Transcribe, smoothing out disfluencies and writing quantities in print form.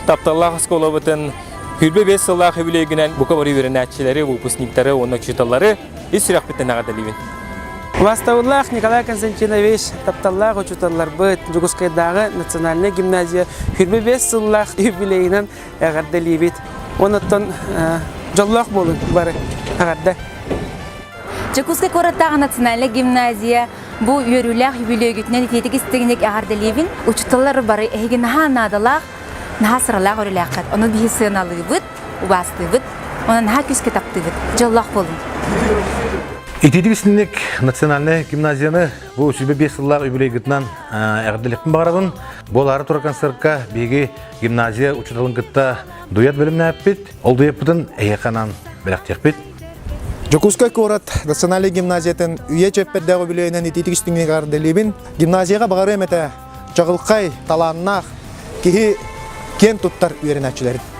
Тапталлаах оскуолабытын 25 сыллаах үбүлүөйгүнэн бука бары үөрэнээччилэри, выпускниктары уонна учууталлары ис сүрэхпиттэн эҕэрдэлиибин. Убаастабыллаах Николай Константинович, тапталлаах учууталларбыт, Дьокуускайдааҕы национальнай гимназия 25 сыллаах юбилейынан эҕэрдэлиибит. Онуттан дьоллоох буолун бары. Эҕэрдэ. Дьокуускай куораттааҕы национальнай гимназия бу үөрүүлээх үбүлүөйгүтүнэн итиитик истиҥник эҕэрдэлиибин. Учууталлар бары эһиги наһаа наадалаах, наһаа сыралаах үлэлээххит. Ону биһи сыаналыыбыт, убаастыыбыт, уонна наһаа күүскэ таптыыбыт. Дьоллоох буолуҥ! Итиитик истиҥник национальнай гимназияны бу 25 сыллаах үбүлүөйгүтүнэн эҕэрдэлиэхпин баҕарабын. Буолаары турар концертка биһиги гимназия учууталын кытта дуэт бэлэмнээппит. Ол дуэппытын эһиэхэ анаан бэлэхтиэхпит. Дьокуускай куорат национальнай гимназиятын үйэ чэппэрдээх үбүлүөйүнэн итиитик истиҥник эҕэрдэлиибин. Гимназияҕа баҕарыам этэ чаҕылхай, талааннаах киһи киэн туттар үөрэнээччилэрин.